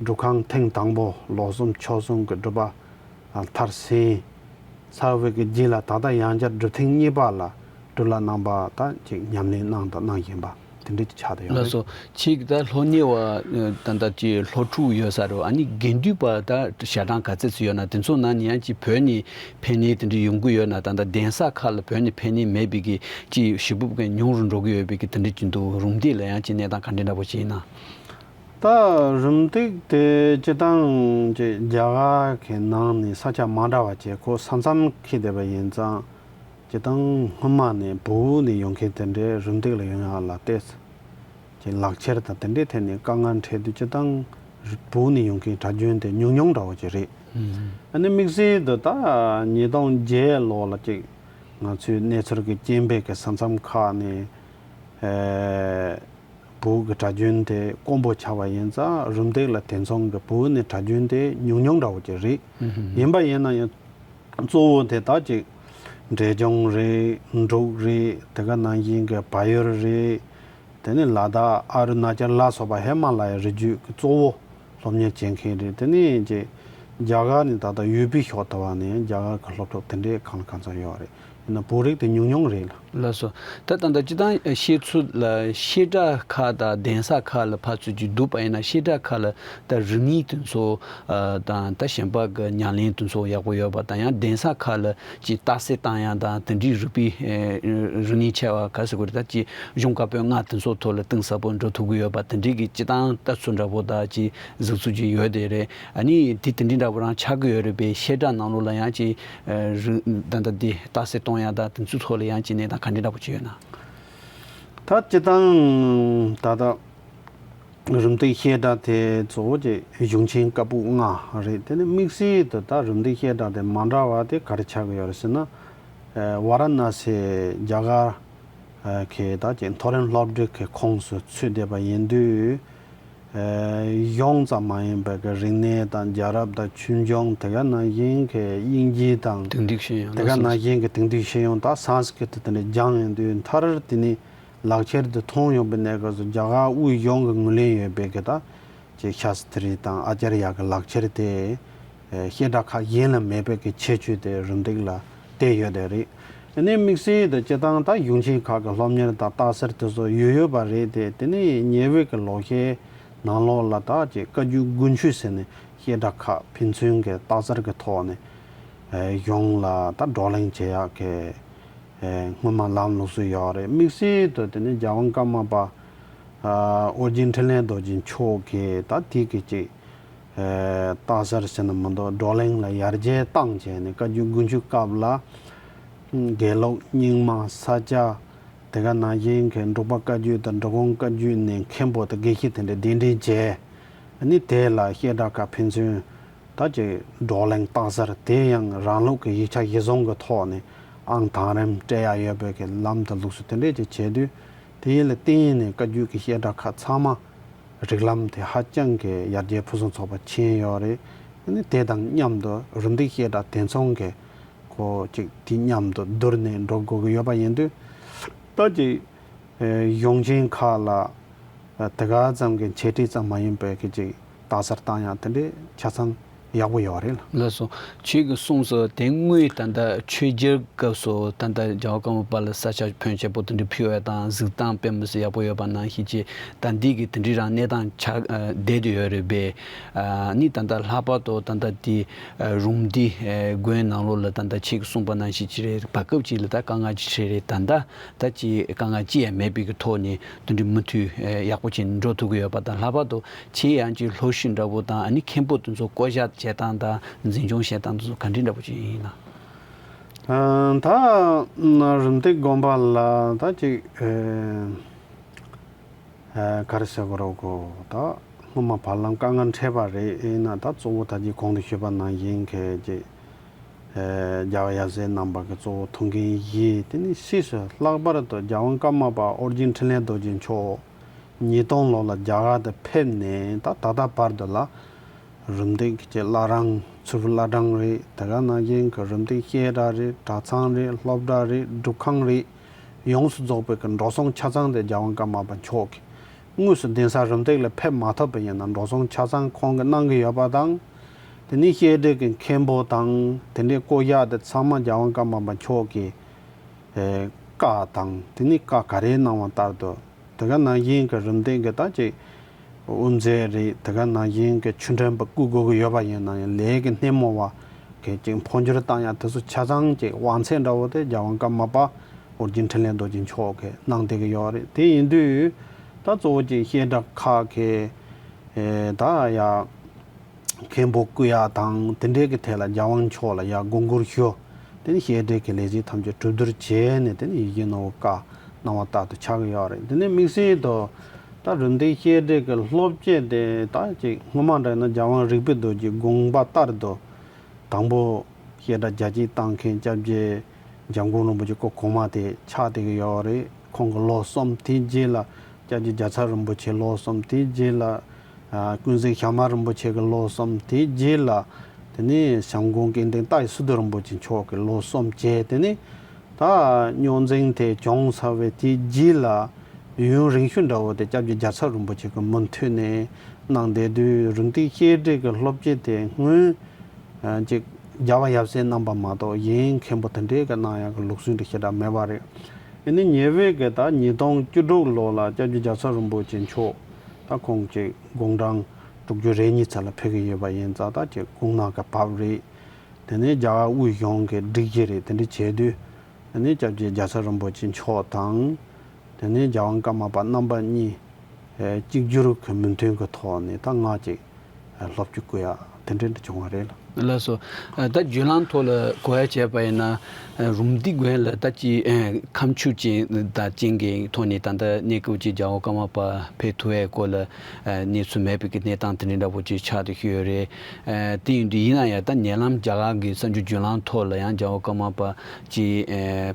སྒྲུབ་ཁང་ཐེངས་དང་པོ་ལོ་གསུམ་ཕྱོགས་གསུམ་གྱི་སྒྲུབ་པ་མཐར་ཕྱིན་ཚར་བའི་གི་རྗེས་ལ། ད་ལྟ་ཡང་བསྐྱར་སྒྲུབ་ཐེངས་གཉིས་པ་ལ་སྒྲུབ་བླ་རྣམ་པ་ད་ཅིག་ཉམས་ལེན་གནང་དང་གནང་བཞིན་པ། དེ་འདྲ་ཅིག་ཆགས་བསྡད་ཡོད་རེད། ལགས་སོ། ཁྱེད་ཀྱི་ད་སློབ་གཉེར་བ་ད་ལྟ་ཅིག་སློབ་ཕྲུག་ཡོད་ས་རེད། ཨ་ནི་དགེ་འདུན་པ་ད་ཞལ་གྲངས་ག་ཚད་ཙམ་ཡོད་ན། དེ་ཚོ་ནང་ནས་ཡང་ཅིག་བོད་ནས་ཕེབས་མཁན་དེ་འདྲ་ཡོང་གི་ཡོད་ན། ད་ལྟ་གདན་ས་ཁག་ལ་བོད་ནས་ཕེབས་མཁན་མེད་པའི་གི་ཅིག་གཞིས་སྤོབས་མཁན་ཉུང་རུ་འགྲོ་གི་ཡོད་པའི་གི་དེ་འདྲ་ཅིག་འདུག་རུམ་བཏེགས་ལ་ཡང་ཅིག་གནས་སྟངས་ག་འདྲ་འདྲ་པོ་ཅིག་ཡིན་ན། ད་རུམ་བཏེགས་དེ་སྤྱིར་བཏང་ཅིག་རྒྱ་གར་གྱི་ནང་ནས་ས་ཆ་མ་འདྲ་བ་བྱས། ཁོ་ས་མཚམས་འཁེལ་བསྡད་པ་ཡིན་ཙང་། སྤྱིར་བཏང་སྔོན་མ་ནས་བོད་ནས་ཡོང་མཁན་དེ་འདྲས་རུམ་བཏེགས་ལ་ཡོང་ཡག་ལ་ཏོག་ཙམ་ཅིག་ལག་འཁྱེར་དང་དེ་འདྲའི་ཐད་ནས་དཀའ་ངལ་འཕྲད་དུས། སྤྱིར་བཏང་བོད་ནས་ཡོང་མཁན་གྲྭ་རྒྱུན་དེ་ཉུང་ཉུང་འདྲ་བོ་ཅིག་རེད། ཨ་ནི་དམིགས་བསལ་དུ་ད་ཉིས་སྟོང་བརྒྱད་ལོ་ལ་ཅིག་ང་ཚོའི་གནས་ཚུལ་གྱི་རྐྱེན་པས་ཀྱི་ས་མཚམས་ཁག་ནས་ཨེ་བོད་ཀྱི་གྲྭ་རྒྱུན་དེ་དཀོན་པོ་ཆགས་པ་ཡིན་ཙང་། རུམ་བཏེགས་ལ་དེ་མཚུངས་ཀྱི་བོད་ནས་གྲྭ་རྒྱུན་དེ་ཉུང་ཉུང་འདྲ་བོ་ཅིག་རེད། ཡིན་པ་ཡིན་ན་ཡང་གཙོ་བོ་དེ་ད་ཅིག་འབྲས་ལྗོངས་རེད། འབྲུག་རེད། དེ་ག་ནང་བཞིན་གྱི་བལ་ཡུལ་རེད། དེ་ནས་ལ་དྭགས། ཨ་རུ་ན་ཅལ་ལ་སོགས་པ་ཧི་མ་ལ་ཡའི་རི་རྒྱུད་ཀྱི་གཙོ་བོ་སློབ་གཉེར་བྱེད་མཁན་རེད། དེ་ནས་ཅིག་རྒྱ་གར་ནས་ད་ལྟ་ཡུ་པི་ཕྱོགས་དེ་བ་ནས་རྒྱ་གར་གྱི་སློབ་ཕྲུག་དེ་འདྲའི་གང་ལ་གང་འཚམ་ཡོད་རེད། ཡིན་ན་བོད་རིགས་དེ་ཉུང་ཉུང་རེད་ལ། ལགས་སོ། ད་ད་ལྟ་སྤྱིར་བཏང་བཤད་ཚུལ་ལ་བཤད་གྲྭ་ཁག་དང་གདན་ས་ཁག་ལ་ཕར་ཚུར་ཅིག་བསྡུར་བ་ཡིན་ན། བཤད་གྲྭ་ཁག་ལ་ད་རིག་གནས་དེ་ཚོ་དང་ད་གཞན་པ་གི་ཉམས་ལེན་དེ་ཚོ་ཡག་པོ་ཡོད་པ་དང་། ཡང་གདན་ས་ཁག་ལ་ཅིག་རྟགས་གསལ་བཏང་ཡག་དང་དེ་འདྲའི་རིག་པའི་རིག་གནས་ཆེ་བ་ག་ཟེར་དགོས་རེད། ད་ཅིག་གཞུང་བཀའ་པོད་ལྔ་དེ་ཚོ་ཐོག་ལ་གཏིང་ཟབ་པོ་འགྲོ་ཐུབ་ཀྱི་ཡོད་པ་དེ་འདྲའི་གི་སྤྱིར་བཏང་ལྟ་ཚུལ་འདྲ་པོ་དང་ཅིག་གཟིགས་ཚུལ་ཅིག་ཡོད་དེ་རེད། ཨ་ནི་དེ་དེ་འདྲའི་འདྲ་པོ་རང་ཆགས་ཀྱི་ཡོད་རེད་པས། བཤད་གྲྭ་ནང་ལོགས་ལ་ཡང་ཅིག་རིག་ད་ལྟ་དེ་རྟགས་གསལ་གཏོང་ཡག་དང་དེ་ཚོའི་ཐོག་ལ་ཡང་ཅིག་གནས་སྟངས་ག་འདྲ་འདྲ་པོ་ཅིག་ཡོད་ན། ད་སྤྱིར་བཏང་ད་ལྟ་རུམ་བཏེགས་བཤད་གྲྭ་དེ་གཙོ་བོ་ཅིག་གཞུང་ཆེན་བཀའ་པོད་ལྔ་རེད། དེ་ནི་དམིགས་བསལ་དུ་ད་རུམ་བཏེགས་བཤད་གྲྭ་དེ་མ་འདྲ་བ་དེ་ག་རེ་ཆགས་ཀྱི་ཡོད་རེད་ཟེར་ན། ཝཱ་ར་ཎ་སི་རྒྱ་གར་གྱི་ད་ཅིག་མཐོ་རིམ་སློབ་གྲྭ་གི་ཁོངས་སུ་ཚུད་བསྡད་པ་ཡིན་དུས། གཞུང་ཙམ་མ་ཡིན་པའི་གི་རིག་གནས་དང་། རྒྱལ་རབས་དང་། ཆོས་འབྱུང་། དེ་ག་ནང་བཞིན་གྱི་དབྱིན་ཇི་དང་། དེང་དུས་ཤེས་ཡོན། དེ་ག་ནང་བཞིན་གྱི་དེང་དུས་ཤེས་ཡོན་དང་སཾ་སྐྲྀ་ཏ་དེ་འདྲ་སྦྱངས་ཡོང་དུས། མཐར་དེ་ནི་ལག་ཁྱེར་དུ་ཐོན་ཡོང་པའི་གནས་སྐབས་སུ་རྒྱ་གར་དབུས་གཞུང་གི་ངོས་ལེན་ཡོད་པའི་གི་ད་ཅིག་ཤཱ་སྟྲི་དང་ཨ་ཙརྱ་གི་ལག་ཁྱེར་དེ་བཤད་གྲྭ་ཁག་གཞན་ལ་མེད་པའི་གི་ཁྱད་ཆོས་དེ་རུམ་བཏེགས་ལ་བསྟན་ཡོད་དེ་རེད། ཨ་ནི་དམིགས་བསལ་དུ་སྤྱིར་བཏང་ད་གཞུང་ཆེན་ཁག་གི་སློབ་གཉེར་དང་རྟགས་གསལ་དེ་ཚོ་ཡོད་ཡོད་པ་རེད་དེ། དེ་ནས་ཉེ་བའི་གི་ལོ་ཤས་ནང་ལོགས་ལ་ད་ཅིག་བཀའ་བརྒྱུད་དགུན་ཆོས་ཟེར་ནས་བཤད་གྲྭ་ཁག་ཕན་ཚུན་གྱི་རྟགས་གསལ་གྱི་ཐོག་ནས་གཞུང་ལ་ད་བགྲོ་གླེང་བྱེད་ཡག་གི་སྔོན་མ་ལམ་ལུགས་སྲོལ་ཡོད་རེད། དམིགས་བསལ་དུ་དེ་ནས་རྒྱལ་དབང་ཀརྨ་པ་ཨོ་རྒྱན་འཕྲིན་ལས་རྡོ་རྗེ་མཆོག་གིས་ད་དེ་གི་ཅིག་རྟགས་གསལ་ཟེར་ན་མི་འདུག་བགྲོ་གླེང་ལ་ཡར་རྒྱས་བཏང་བྱས་ནས། བཀའ་བརྒྱུད་དགུན་ཆོས་སྐབས་ལ་དགེ་ལུགས་རྙིང་མ་ས་སྐྱ། དེ་ག་ནང་བཞིན་གྱི་འབྲུག་པ་བཀའ་བརྒྱུད་དང་འབྲི་གུང་བཀའ་བརྒྱུད་ནས་མཁན་པོ་དང་དགེ་བཤེས་དེ་འདྲ་གདན་འདྲེན་བྱས། ཨ་ནི་དེ་ལ་བཤད་གྲྭ་ཁག་ཕན་ཚུན་ད་ཅིག་བགྲོ་གླེང་རྟགས་གསལ། དེ་ཡང་རང་ལུགས་ཀྱི་ཡིག་ཆ་གཞིར་བཟུང་གི་ཐོག་ནས་ཨང་དང་རིམ་སྤྲད་ཡག་ཡོད་པའི་གི་ལམ་དང་ལུགས་སྲོལ་དེ་འདྲས་ཅིག་བྱས་དུས། དེ་ལ་བརྟེན་ནས་བཀའ་བརྒྱུད་ཀྱི་བཤད་གྲྭ་ཁག་ཚང་མ་རིགས་ལམ་དེ་ཧ་ཅང་གི་ཡར་རྒྱས་ཕུན་སུམ་ཚོགས་པ་ཕྱིན་ཡོད་རེད། ཨ་ནི་དེ་དང་མཉམ་དུ་རུམ་བཏེགས་བཤད་གྲྭ་དེ་མཚུངས་ཀྱི་ཁོ་ཅིག་དེ་མཉམ་དུ་བསྡུར་ནས་འགྲོ་དགོས་ཀྱི་ཡོད་པ་ཡིན་དུས། ད་ཅིག་གཞུང་ཆེན་ཁག་ལ་དེ་ག་ཙམ་གྱི་འཆད་ཁྲིད་ཙམ་མ་ཡིན་པའི་གི་ཅིག་རྟགས་གསལ་བཏང་ཡག་དེ་འདྲའི་ཆ་ཚང་ཡག་པོ་ཡོད་རེད་ལ། ལགས་སོ། ཁྱེད་ཀྱིས་གསུངས་སོང་། དེ་སྔོན་ད་ལྟ་ཆོས་རྒྱལ་སྐབས་སུ་ད་ལྟ་རྒྱལ་བ་ཀརྨ་པ་ལ་ས་ཆ་ཕོན་ཆེ་པོ་དེ་འདྲ་ཕུལ་བ་དང་། གཟིགས་སྟངས་དཔེ་མི་སྲིད་ཡག་པོ་ཡོད་པ་ནང་བཞིན་གྱི་ད་འདི་གི་དེ་འདྲའི་རང་གནས་སྟངས་ཆགས་བསྡད་དེ་ཡོད་རེད་པས། ཨ་ནི་ད་ལྟ་ལྷག་པར་དུ་ད་ལྟ་དེ་རུམ་བཏེགས་དགོན་ནང་ལོགས་ལ་ད་ལྟ་ཁྱེད་ཀྱིས་གསུངས་པ་ནང་བཞིན་ཅིག་རེད། བར་སྐབས་ཅིག་ལ་ད་དཀའ་ངལ་ཅིག་འཕྲད་རེད། ད་ལྟ་ད་ཅིག་དཀའ་ངལ་ཅི་ཡང་མེད་པའི་གི་ཐོག་ནས་དེ་འདྲའི་མུ་མཐུད་ཡག་པོ་བྱས་ནས་འགྲོ་ཐུབ་ཀྱི་ཡོད་པ་དང་། ལྷག་པར་དུ་ཁྱེད་ཡང་ཅིག་སློབ་ཕྲུག་འདྲ་པོ་དང་། ཨ་ནི་མཁན་པོ་དེ་ཚོ་བསྐོ་བཞག་བྱེད་སྟངས་དང་འཛིན་སྐྱོང་བྱེད་སྟངས་དེ་ཚོ་ག་འདྲ་འདྲ་པོ་ཅིག་ཡིན་ན། ཨ་ད་རུམ་བཏེགས་དགོན་པ་ལ་ད་ཅིག་ཨེ་ཨེ་ག་རེ་ཟེར་དགོས་རེད་གོ། ད་སྔོན་མ་བར་ལམ་དཀའ་ངལ་འཕྲད་པ་རེད། ཡིན་ན་ད་གཙོ་བོ་ད་ཅིག་གོང་དུ་ཞུས་པ་ནང་བཞིན་གྱི་ཅིག་ཨེ་རྒྱལ་བ་ཡབ་སྲས་རྣམ་པ་གི་གཙོ་བོ་ཐུགས་འགན་བཞེས། དེ་ནས་ཕྱིས་སུ་ལྷག་པར་དུ་རྒྱལ་དབང་ཀརྨ་པ་ཨོ་རྒྱན་འཕྲིན་ལས་རྡོ་རྗེ་མཆོག་ཉིས་སྟོང་ལོ་ལ་རྒྱ་གར་དུ་ཕེབས་ནས་ད་ད་ལྟ་བར་དུ་ལ། རུམ་བཏེགས་ཀྱི་བླ་བྲང་། མཚུར་ཕུ་བླ་བྲང་རེད། དེ་ག་ནང་བཞིན་གྱི་རུམ་བཏེགས་བཤད་གྲྭ་རེད། གྲྭ་ཚང་རེད། སློབ་གྲྭ་རེད། སྒྲུབ་ཁང་རེད། ཡོངས་སུ་རྫོགས་པའི་གི་འགྲོ་སོང་ཆ་ཚང་དེ་རྒྱལ་དབང་ཀརྨ་པ་མཆོག་གིས། དངོས་སུ་གདན་ས་རུམ་བཏེགས་ལ་ཕེབས་མ་ཐུབ་པ་ཡིན་ན་འགྲོ་སོང་ཆ་ཚང་ཁོང་གིས་གནང་གི་ཡོད་པ་དང་། དེ་ནས་བཤད་གྲྭའི་གི་མཁན་པོ་དང་དེ་འདྲའི་བསྐོ་བཞག་དེ་ཚང་མ་རྒྱལ་དབང་ཀརྨ་པ་མཆོག་གིས་ཨེ་བཀའ་དང་། དེ་ནས་བཀའ་ག་རེ་གནང་བ་ལྟར་དུ། དེ་ག་ནང་བཞིན་གྱི་རིམ་བསྟུན་གྱི་ད་ཅིག་དབུ་མཛད་རེད། དེ་ག་ནང་བཞིན་གྱི་ཆུ་ཕྲན་པ་བསྐོ་དགོས་ཀྱི་ཡོད་པ་ཡིན་ན་ཡང་ལས་ཀྱི་སྣེ་མོ་བ་གི་ཅིག་འཕོ་འགྱུར་བཏང་ཡ་དེ་ཚོ་ཆ་ཚང་ཅིག་དབང་ཚད་འདྲ་བོ་དེ་རྒྱལ་དབང་ཀརྨ་པ་ཨོ་རྒྱན་འཕྲིན་ལས་རྡོ་རྗེ་མཆོག་གིས་གནང་བསྡད་ཀྱི་ཡོད་རེད། དེ་ཡིན་དུས་ད་གཙོ་བོ་ཅིག་བཤད་གྲྭ་ཁག་གི་ཨེ་ད་ཡ། མཁན་པོ་བསྐོ་ཡག་དང་དེ་འདྲའི་གི་ཐད་ལ་རྒྱལ་དབང་མཆོག་ལ་ཡར་དགོངས་སྐོར་ཞུ། དེ་ནས་བཤད་གྲྭའི་གི་ལས་བྱེད་ཐམས་ཅད་གྲོས་བསྡུར་བྱས་ནས་དེ་ནས་ཡིད་བཞིན་ནོར་བུ་བཀའ་གནང་བ་ལྟར་དུ་ཆགས་ཀྱི་ཡོད་རེད། དེ་ནས་དམིགས་བསལ་དུ་ད་རིམ་བསྟུན་བཤད་གྲྭའི་གི་སློབ་སྤྱི་དེ་ད་ཅིག་སྔོན་མ་འདྲ་ཡིན་ན་རྒྱལ་དབང་རིག་པའི་རྡོ་རྗེའི་དགོངས་པ་ལྟར་དུ་དང་པོ་བཤད་གྲྭ་རྒྱ་སྐྱེད་བཏང་མཁན་སྐྱབས་རྗེ་འཇམ་མགོན་རིན་པོ་ཆེ་སྐུ་གོང་མ་དེ་ཆགས་བསྡད་ཀྱི་ཡོད་རེད། ཁོང་གི་ལོ་གསུམ། དེའི་རྗེས་ལ་སྐྱབས་རྗེ་རྒྱལ་ཚབ་རིན་པོ་ཆེ་ལོ་གསུམ། དེའི་རྗེས་ལ་ཨ་ཀུན་གཟིགས་ཞྭ་དམར་རིན་པོ་ཆེ་གི་ལོ་གསུམ། དེའི་རྗེས་ལ་དེ་ནས་བྱམས་མགོན་སྐལ་ལྡན་ཏཱའི་སི་ཏུ་རིན་པོ་ཆེ་མཆོག་གི་ལོ་གསུམ་བྱས། དེ་ནས་ད་རྙོག་འཛིང་དེ་བྱུང་ཚར་བའི་དེའི་རྗེས་ལ་ཡུན་རིང་ཤོས་འདྲ་བོ་དེ་སྐྱབས་རྗེ་རྒྱལ་ཚབ་རིན་པོ་ཆེ་གི་མུ་མཐུད་ནས་གནང་བསྡད་དུས་རིམ་བསྟུན་བཤད་གྲྭའི་གི་སློབ་སྤྱི་དེ་སྔོན་ཅིག་རྒྱལ་བ་ཡབ་སྲས་རྣམ་པ་མ་གཏོགས་གཞན་མཁན་པོ་དེ་འདྲའི་གི་གནང་ཡག་གི་ལུགས་སྲོལ་འདི་ཞེ་དྲག་མེད་པ་རེད། ཨ་ནི་ཉེ་བའི་གི་ད་ཉིས་སྟོང་བཅུ་དྲུག་ལོ་ལ་སྐྱབས་རྗེ་རྒྱལ་ཚབ་རིན་པོ་ཆེ་མཆོག་ད་ཁོང་ཅིག་དགུང་གྲངས་དྲུག་ཅུ་རེ་གཉིས་ཚར་ལ་ཕེབས་ཀྱི་ཡོད་པ་ཡིན་ཙང་ད་ཅིག་སྐུ་ན་ག་བབས་རེད། དེ་ནས་རྒྱ་གར་དབུས་གཞུང་གི་སྒྲིག་གཞི་རེད། དེ་འདྲ་བྱས་དུས་དེ་ནས་སྐྱབས་རྗེ་རྒྱལ་ཚབ་རིན་པོ་ཆེ་མཆོག་དང་། དེ་ནས་རྒྱལ་དབང་ཀརྨ་པ་རྣམ་པ་གཉིས་གཅིག་གྱུར་གྱི་མོས་མཐུན་གྱི་ཐོག་ནས་ད་ང་ཅིག་སློབ་སྤྱི་བསྐོ་ཡ་དེ་འདྲ་འདྲ་བྱུང་བ་རེད་ལ། ལགས་སོ། ད་བརྒྱུད་ལམ་ཐོག་ལ་གོ་ཡ་བྱས་པ་ཡིན་ན་རུམ་བཏེག་དགོན་ལ་ད་ཅི་ཁ་མཆུ་ཅན་དང་ཅན་གྱི་ཐོག་ནས་ད་ལྟ་གནས་སྐབས་ཀྱི་རྒྱལ་དབང་ཀརྨ་པ་ཕེབས་ཐུབ་པའི་སྐོར་ལ་གནས་ཚུལ་མེད་པའི་གི་གནས་སྟངས་དེ་འདྲ་འདྲ་པོ་ཅིག་ཆགས་བསྡད་ཀྱི་ཡོད་རེད། དེ་ཡིན་དུས་ཡིན་ན་ཡང་ད་ཉེ་ལམ་རྒྱ་གར་གྱི་གསར་འགྱུར་བརྒྱུད་ལམ་ཐོག་ལ་ཡང་རྒྱལ་བ་ཀརྨ་པ་ཅིག་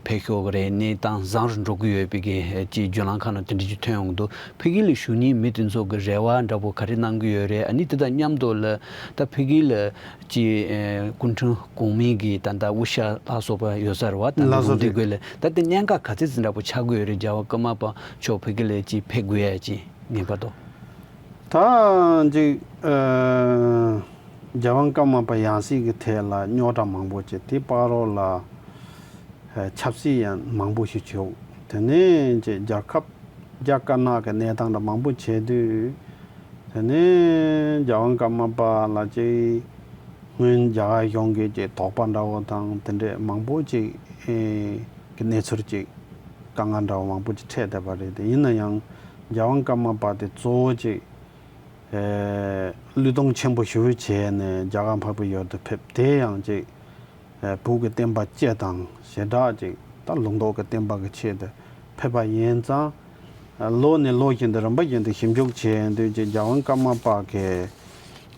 ཕེབས་ཤོག་གི་རེད། གནས་སྟངས་བཟང་རུ་འགྲོ་གི་ཡོད་པའི་གི་ཅིག་བརྒྱུད་ལམ་ཁག་ནང་དེ་འདྲ་ཅིག་ཐོན་ཡོང་གི་འདུག་ཕ་གི་ལ་བཞུགས་མཁན་མི་དེ་ཚོ་གི་རེ་བ་འདྲ་པོ་ག་རེ་གནང་གི་ཡོད་རེད། ཨ་ནི་དེ་དང་མཉམ་དུ་ལ་ད་ཕ་གི་ལ་ཅིག་སྐུ་ཕྲེང་གོང་མའི་གི་ད་ལྟ་དབུ་ཞྭ་ལ་སོགས་པ་ཡོད་ས་རེད་བ། ད་ལྟ་ལགས་སོ་རུང་དེ་རེད། དགོས་ལ་ད་དེ་གནད་འགག་ག་ཚད་ཅིག་འདྲ་པོ་ཆགས་ཀྱི་ཡོད་རེད། རྒྱལ་བ་ཀརྨ་པ་མཆོག་ཕ་གི་ལ་ཅིག་ཕེབས་དགོས་ཡ་ཅིག་ངེས་པར་དུ། ད་ཅིག་ཨ་རྒྱལ་དབང་ཀརྨ་པ་ཡང་སྲིད་ཀྱི་ཐད་ལ་རྙོག་དྲ་མང་པོ་བྱས། དེ་བར་རོ་ལ་ཨ་ཆབ་སྲིད་ཡང་མང་པོ་ཞིག་བྱུང་། དེ་ནས་ཅིག་རྒྱལ་ཁབ་རྒྱ་དཀར་ནག་གི་གནས་སྟངས་འདྲ་མང་པོ་བྱས་དུས། དེ་ནས་རྒྱལ་དབང་ཀརྨ་པ་ལ་ཅིག་སྔོན་རྒྱ་གར་གཞུང་གི་ཅིག་དོགས་པ་འདྲ་བོ་དང་དེ་འདྲས་མང་པོ་ཅིག་ཨེ་གི་གནས་ཚུལ་ཅིག་དཀའ་ངལ་འདྲ་བོ་མང་པོ་ཅིག་འཕྲད་བསྡད་པ་རེད། དེ་ཡིན་ན་ཡང་རྒྱལ་དབང་ཀརྨ་པ་དེ་གཙོ་བོ་ཅིག་ཨེ་བློས་གཏོང་ཆེན་པོ་ཞེ་པོ་བྱས་ནས་རྒྱ་གར་འཕགས་པའི་ཡུལ་དུ་ཕེབས། དེ་ཡང་ཅིག་ཨེ་བོད་ཀྱི་བསྟན་པ་སྤྱི་དང་ཞེ་དྲག་ཅིག་ད་ལུང་རྟོགས་ཀྱི་བསྟན་པ་གི་ཆེད་དུ་ཕེབས་པ་ཡིན་ཙང་། ལོ་ནས་ལོ་བཞིན་དུ་རིམ་པ་བཞིན་དུ་ཞིབ་འཇུག་བྱས་དུས་ཀྱི་རྒྱལ་དབང་ཀརྨ་པ་གི་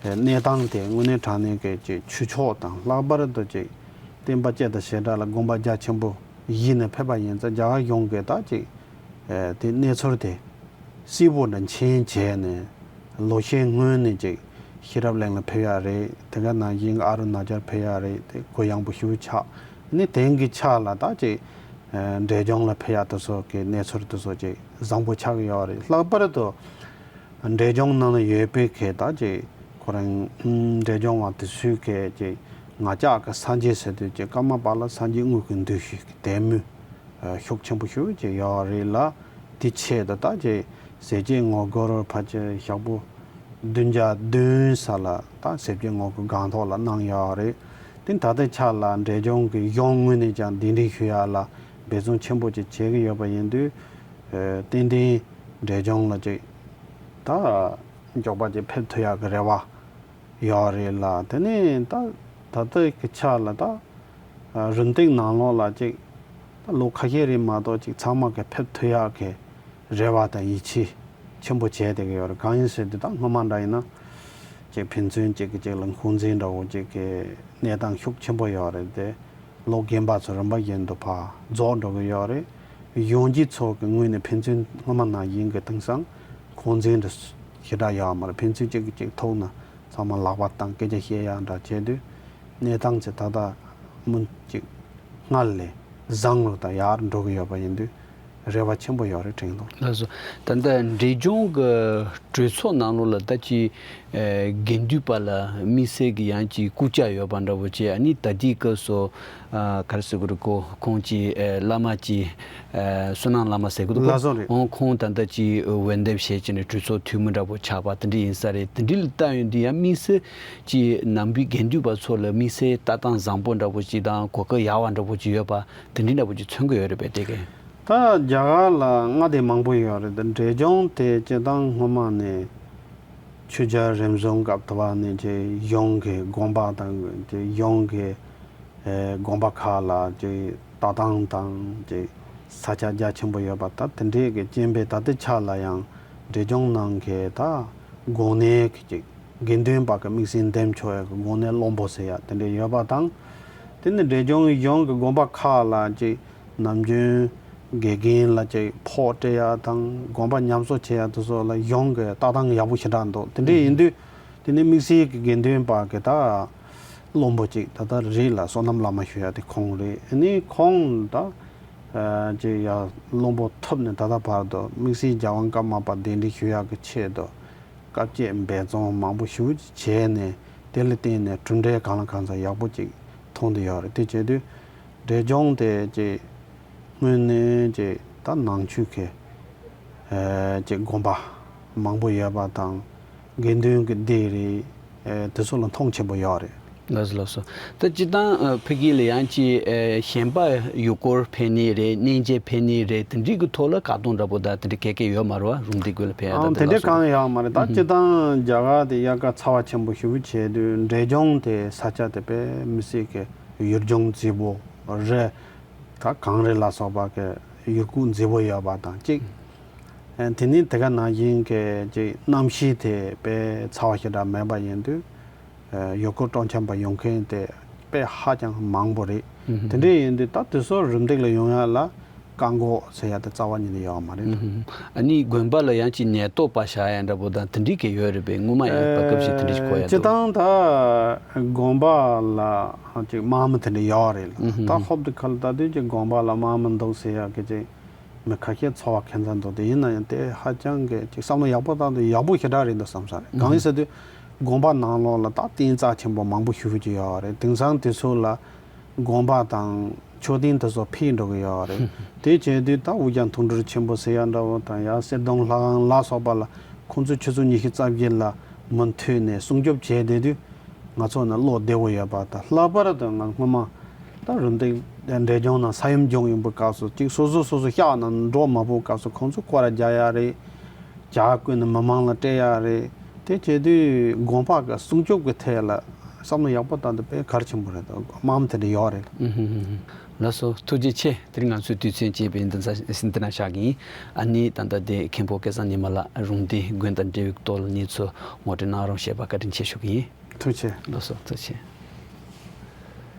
གནས་སྟངས་དེ་དངོས་གནས་དྲང་གནས་ཀྱི་ཅིག་ཆོས་ཕྱོགས་དང་ལྷག་པར་དུ་ཅིག་བསྟན་པ་སྤྱི་དང་ཞེ་དྲག་ལ་དགོངས་པ་རྒྱ་ཆེན་པོ་བཞེས་ནས་ཕེབས་པ་ཡིན་ཙང་། རྒྱ་གར་གཞུང་གིས་ད་ཅིག་དེ་གནས་ཚུལ་དེ་གསལ་པོ་འདྲ་མཁྱེན་བྱས་ནས་ལོ་ཤས་སྔོན་ནས་ཅིག་ཤེས་རབ་གླིང་ལ་ཕེབས་ཡག་རེད། དེ་ག་ནང་བཞིན་ཨ་རུ་ན་ཅལ་ཕེབས་ཡག་རེད། དེ་གུ་ཡངས་པོ་ཞེ་པོ་ཆགས། ནི་དེང་གི་ཆ་ལ་ད་ཅིག་འབྲས་ལྗོངས་ལ་ཕེབས་ཡག་དེ་ཚོ་གི་གནས་ཚུལ་དེ་ཚོ་ཅིག་བཟང་པོ་ཆགས་ཀྱི་ཡོད་རེད། ལྷག་པར་དུ་འབྲས་ལྗོངས་ནང་ལ་ཡོད་པའི་གི་ད་ཅིག་ཁོ་རང་འབྲས་ལྗོངས་བ་དེ་ཚོས་གི་ཅིག་ང་ཅག་གི་སངས་རྒྱས་ཟེར་དུས་ཅིག་ཀརྨ་པ་ལ་སངས་རྒྱས་དངོས་ཀྱི་འདུ་ཤེས་ཀྱི་དད་མོས་ཤུགས་ཆེན་པོ་ཞེ་པོ་ཅིག་ཡོད་རེད་ལ། དེ་ཆེད་དུ་ད་ཅིག་ཟས་བཅད་ངོ་རྒོལ་ཕལ་ཆེར་ཞག་པོ་བདུན་བརྒྱ་བདུན་ཙམ་ལ་ད་ཟས་བཅད་ངོ་རྒོལ་སྒང་ཐོག་ལ་གནང་ཡོད་རེད། དེ་ད་ལྟའི་ཆ་ལ་འབྲས་ལྗོངས་ཀྱི་གཞུང་ངོས་ནས་ཀྱང་གདན་འདྲེན་ཞུ་ཡག་ལ་འབད་བརྩོན་ཆེན་པོ་ཅིག་བྱེད་ཀྱི་ཡོད་པ་ཡིན་དུས། ཨ་ཏན་ཏན་འབྲས་ལྗོངས་ལ་ཅིག་ད་མགྱོགས་པ་ཅིག་ཕེབས་ཐུབ་ཡག་གི་རེ་བ་ཡོད་རེད་ལ། དེ་ནས་ད་ད་ལྟའི་གི་ཆ་ལ་ད་རིམ་བཏེག་ནང་ལོགས་ལ་ཅིག་ད་ལོ་ཁ་ཤས་རིང་མ་གཏོགས་ཅིག་ཚང་མ་གི་ཕེབས་ཐུབ་ཡག་གི་རེ་བ་དང་ཡིད་ཆེས་ཆེན་པོ་བྱས་བསྡད་ཀྱི་ཡོད་རེད། གང་ཡིན་ཟེར་དུས་ད་སྔོན་མ་འདྲ་ཡིན་ན་ཅིག་ཕན་ཚུན་གཅིག་གིས་གཅིག་ལ་འཁོན་འཛིན་འདྲ་བོ་ཅིག་གི་གནས་སྟངས་ཤུགས་ཆེན་པོ་ཡོད་རེད་དེ། ལོ་རྒན་པ་ཚོ་རིམ་པ་བཞིན་དུ་ཕར་རྫོགས་འགྲོ་གི་ཡོད་རེད། གཞོན་སྐྱེས་ཚོ་གི་ངོས་ནས་ཕན་ཚུན་སྔོན་མ་ནང་བཞིན་གྱི་དེང་སང་འཁོན་འཛིན་འདྲ་ཞེ་དྲག་ཡོད་མ་རེད། ཕན་ཚུན་གཅིག་གིས་གཅིག་ཐུག་ན་ཚང་མ་ལག་པ་བཏང་སྐད་ཆ་བཤད་ཡག་འདྲ་བྱས་དུས་གནས་སྟངས་ཚེ་ད་ལྟ་མུ་གཅིག་སྔར་ལས་བཟང་རུ་དང་ཡག་རུ་འགྲོ་གི་ཡོད་པ་ཡིན་དུས། རེ་བ་ཆེན་པོ་ཡོད་རེད། དྲན་གྱི་འདུག་ལགས་སོ། ད་ལྟ་འབྲས་ལྗོངས་ཀྱི་གྲོས་ཚོགས་ནང་ལོགས་ལ་ད་ཅི་ཨེ་དགེ་འདུན་པ་ལ་དམིགས་བསལ་གྱི་ཡང་ཅིག་སྐུལ་ལྕག་ཡོད་པ་འདྲ་བོ་བྱས། ཨ་ནི་ད་ལྟའི་སྐབས་སུ་ཨ་ག་རེ་ཟེར་དགོས་རེད། ཁོ་ཁོང་ཅིག་ཨེ་བླ་མ་ཅིག་ཨེ་བསོད་ནམས་བླ་མ་ཟེར་གྱི་འདུག་ལགས་སོ། རེད། ཁོང་ཁོང་ད་ལྟ་ཅིག་འོས་འདེམས་བྱས་བྱས་ནས་གྲོས་ཚོགས་འཐུས་མི་འདྲ་བོ་ཆགས་པ་དེ་འདྲ་ཡིན་ས་རེད། དེ་འདྲ་ལ་ལྟ་ཡོང་དུས་ཡང་དམིགས་བསལ་ཅིག་ནང་པའི་དགེ་འདུན་པ་ཚོ་ལ་དམིགས་བསལ་ལྟ་སྟངས་བཟང་པོ་འདྲ་བོ་ཅིག་དང་གོ་སྐབས་ཡག་པ་འདྲ་བོ་ཅིག་ཡོད་པ་དེ་འདྲ་འདྲ་བོ་ཅིག་མཚོན་གྱི་ཡོད་རེད་པས། དེ་གས། ད་རྒྱ་གར་ལ་མངའ་སྡེ་མང་པོ་ཡོད་རེད། འབྲས་ལྗོངས་དེ་སྤྱིར་བཏང་སྔོན་མ་ནས་ཆོས་རྒྱལ་རིམ་བྱོན་སྐབས་དུ་བ་ནས་ཀྱི་གཞུང་གི་དགོངས་པ་དང་ཀྱི་གཞུང་གི་ཨེ་དགོངས་པ་ཁག་ལ་ཀྱི་ལྟ་སྟངས་དང་ཀྱི་ས་ཆ་རྒྱ་ཆེན་པོ་ཡོད་པ། ད་དེ་འདྲའི་གི་རྐྱེན་པས་ད་ལྟའི་ཆ་ལ་ཡང་འབྲས་ལྗོངས་ནང་གི་ད་དགོན་གནས་ཀྱི་དགེ་འདུན་པ་གི་དམིགས་བསལ་འདེམས་ཆོག་ཡ་གི་དགོན་གནས་བློན་པོ་ཟེར་ཡ་དེ་འདྲ་ཡོད་པ་དང་། དེ་ནི་འབྲས་ལྗོངས་གཞུང་གི་དགོངས་པ་ཁག་ལ་ཅིག་ནམ་རྒྱུན་དགེ་རྒན་ལ་ཅིག་ཕོགས་སྤྲད་ཡ་དང་དགོངས་པ་ཉམས་གསོ་བྱེད་ཡ་དེ་ཚོ་ལ་གཞུང་གི་ལྟ་སྟངས་ཡག་པོ་ཞེ་དྲག་འདུག་དེ་འདྲ་ཡིན་དུས་དེ་ནི་དམིགས་བསལ་གྱི་དགེ་འདུན་པ་གི་ད་བློན་པོ་ཅིག་ད་ལྟ་རེད་ལ་བསོད་ནམས་བླ་མ་ཞུ་ཡ་དེ་ཁོང་རེད། ཨ་ནི་ཁོང་ད་ཅིག་ཡ་བློན་པོ་ཐོབ་ནས་ད་ལྟ་བར་དུ་དམིགས་བསལ་རྒྱལ་དབང་ཀརྨ་པ་གདན་འདྲེན་ཞུ་ཡ་གི་ཆེད་དུ། བཀའ་བཅད་འབད་བརྩོན་མང་པོ་ཞེ་པོ་ཅིག་བྱས་ནས་དེ་ལ་བརྟེན་ནས་གྲུབ་འབྲས་གང་ལ་གང་འཚམ་ཡག་པོ་ཅིག་མཐོང་བསྡད་ཡོད་རེད། དེ་བྱེད་དུས་འབྲས་ལྗོངས་དེ་ཅིག་དངོས་གནས་ཅིག་ད་ནང་ཆོས་ཀྱི་ཨེ་ཅིག་དགོན་པ་མང་པོ་ཡོད་པ་དང་དགེ་འདུན་གྱི་སྡེ་རེད། ཨེ་དེ་ཚོ་ལ་མཐོང་ཆེན་པོ་ཡོད་རེད། ལགས་སོ་ལགས་སོ། ད་སྤྱིར་བཏང་ཨ་ཕ་གི་ལ་ཡང་ཅིག་ཨེ་གཞན་པ་ཡུལ་སྐོར་ཕེབས་ནི་རེད། གནས་མཇལ་ཕེབས་ནི་རེད། དེ་འདྲའི་གི་ཐོག་ལ་བཀག་སྡོམ་འདྲ་པོ་དང་དེ་འདྲ་ག་གེ་ཡོད་མ་རེད་པ། རུམ་བཏེག་ཁུལ་ལ་ཕེབས་ཡ་ཨང་དང་དེ་དེ་འདྲ་ལ་སོགས་གང་ཡང་ཡོད་མ་རེད། ད་ཨུ་སྤྱིར་བཏང་རྒྱ་གར་དེ་དབྱར་ཁ་ཚ་བ་ཆེན་པོ་ཞེ་པོ་བྱས་དུས་འབྲས་ལྗོངས་དེ་ས་ཆ་དེ་དཔེ་མི་སྲིད་ཀྱི་ཡུལ་ལྗོངས་མཛེས་པོ་རེད། ད་གངས་རི་ལ་སོགས་པ་གི་ཡུལ་སྐོར་མཛེས་པོ་ཡོད་པ་དང་གཅིག་ཨ་དེ་ནི་དེ་ག་ནང་བཞིན་གྱི་ཅིག་གནམ་གཤིས་དེ་དཔེ་ཚ་བ་ཞེ་དྲག་མེད་པ་ཡིན་དུས། ཨ་ཡུལ་སྐོར་སྤྲོ་འཆམ་པ་ཡོང་མཁན་དེ་དཔེ་ཧ་ཅང་མང་པོ་རེད། ཨུ་ཧུམ། དེ་འདྲ་ཡིན་དུས་ད་དེ་ཚོ་རུམ་བཏེག་ལ་ཡོང་ཡ་ལ་བཀག་འགོག་ཟེར་ཡ་དེ་རྩ་བ་ཉིད་ནས་ཡོད་མ་རེད་ད། ཨུ་ཧུམ། ཨ་ནི་དགོན་པ་ལ་ཡང་ཅིག་ཉེན་རྟོག་པ་བཞག་ཡ་འདྲ་པོ་དང་དེ་འདྲའི་གི་ཡོད་རེད་པས། སྔོན་མ་ཡང་བར་སྐབས་ཤིག་དེ་འདྲ་ཞིག་གོ་ཡ་འདུག་སྤྱིར་བཏང་ད་དགོན་པ་ལ་ཅིག་དམག་མི་དེ་འདྲ་ཡོད་རེད་ལ། ཨུ་ཧུམ། ད་ཧོབ་ཏེ་ཁ་ལ་ད་དུས་ཅིག་དགོན་པ་ལ་དམག་མི་འདུག་ཟེར་ཡ་གི་ཅིག་མི་ཁ་ཤས་ཚོར་བ་ཁྱད་མཚར་འདུག་དེ་ཡིན་ན་ཡང་དེ་ཧ་ཅང་གི་ཅིག་བསམ་བློ་ཡག་པོ་བཏང་དུས་ཡག་པོ་ཞེ་དྲག་རེད་འདུག་བསམ་ས་རེད། གང་ཡིན་ཟེར་དུས་དགོན་པ་ནང་ལོགས་ལ་ད་རྟེན་རྩ་ཆེན་པོ་མང་པོ་ཞེ་པོ་ཅིག་ཡོད་རེད། དེང་སང་དེ་ཚོ་ལ་དགོན་པ་དང་མཆོད་རྟེན་དེ་ཚོ་འཕེལ་འགྲོ་གི་ཡོད་རེད། དེ་བྱས་དུས་ད་དབུས་རྒྱ་མཐོང་གྲོལ་ཆེན་པོ་ཟེར་ཡ་འདྲ་བོ་དང་ཡ་གསེར་སྡོང་ལྷ་ཁང་ལ་སོགས་པ་ལ་ཁོང་ཚོས་ཆུ་ཚོད་ཉི་ཤུ་རྩ་བཞི་ལ་མུ་མཐུད་ནས་སྲུང་སྐྱོབ་བྱས་བསྡད་དུས། ང་ཚོ་ནི་བློ་བདེ་བོ་ཡོད་པ་དང་། ལྷག་པར་དུ་ང་སྔོན་མ་ད་རུམ་བཏེག་འབྲས་ལྗོངས་ནང་ས་ཡོམ་བྱུང་ཡོང་པའི་སྐབས་སུ་གཅིག་སོ་སོ་སོ་སོ་ཤག་ནང་འགྲོ་མ་ཕོད་སྐབས་སུ་ཁོང་ཚོ་སྐོར་ར་རྒྱག་ཡ་རེད། ཇ་བསྐོལ་ནས་མི་མང་ལ་སྤྲད་ཡ་རེད། དེ་བྱེད་དུས་དགོན་པ་གི་སྲུང་སྐྱོབ་ཀྱི་ཐད་ལ་བསམ་བློ་ཡག་པོ་བཏང་དུས་དཔེ་གལ་ཆེན་པོ་རེད། དམག་མི་དེ་འདྲ་ཡོད་རེད། ལགས་སོ། ཐུགས་རྗེ་ཆེ། དེ་རིང་ང་ཚོའི་དུས་ཚོད་ཅེས་པའི་འདི་འདྲ་འདི་ན་བཞག་གི་ཡིན། ཨ་ནི་ད་ལྟ་དེ་མཁན་པོ་སྐལ་བཟང་ཉི་མ་ལགས་རུམ་བཏེག་དགོན་དང་འབྲེལ་བའི་ཐོག་ལ་གནས་ཚུལ་ངོ་སྤྲོད་གནང་རོགས་ཞེས་པ་བཀའ་དྲིན་ཆེ་ཞུ་གི་ཡིན། ཐུགས་རྗེ་ཆེ། ལགས་སོ། ཐུགས་རྗེ་ཆེ།